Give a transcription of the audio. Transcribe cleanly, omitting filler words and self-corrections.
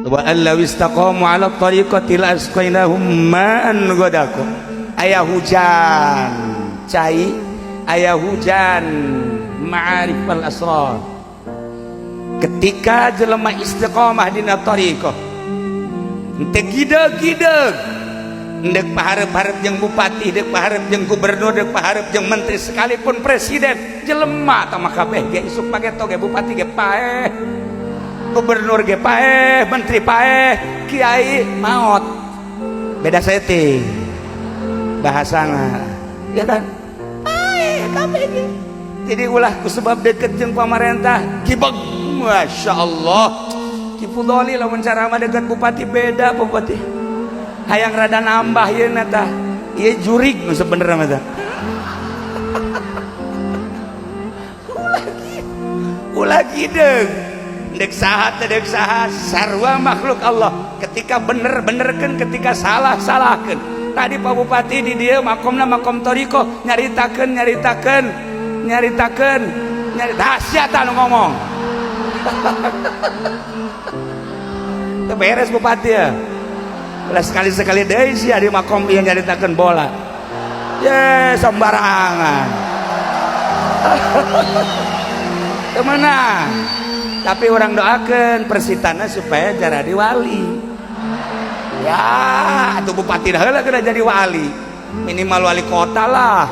Wa allaw istaqamu ala tariqati la asqainahum ma'an ghadaqa. Aya hujan cai, aya hujan ma'arif wal asrar. Ketika jelema istiqamah dina tariqah, henteu gideg-gideg, ndek paharep-harep jeung bupati, ndek paharep jeung gubernur, ndek paharep jeung menteri, sekalipun presiden, jelema tah mah kabeh ge isuk pageto ge bupati ge paeh, gubernur ge paeh, menteri paeh, kiai maot. Beda setting bahasana, ya kan? Paeh kabeh ge. Jadi ulah ku sebab deket jeung pamarentah gibeg. Masya Allah, Ki Fudoli lamun ceramah deket bupati beda bupati. Hayang rada nambah ieu na tah. Ieu jurig nu sebenerna mah tah. Ulah gideg. Dek saha teh dek saha, sarua makhluk Allah. Ketika bener benerkeun, ketika salah salahkeun. Tadi Pak Bupati di dieu makomna makom thoriqoh nyaritakeun nyaritakeun nyaritakeun nyarita sia nu ngomong. Teu beres bupati ya. Ulah sekali-sekali deui sia di makom ieu nyaritakeun bola. Ye sembarangan. Teu meunang. Tapi orang doakan Persitana supaya jadi wali. Ya, atau bupati heula kena jadi wali. Minimal wali kota lah.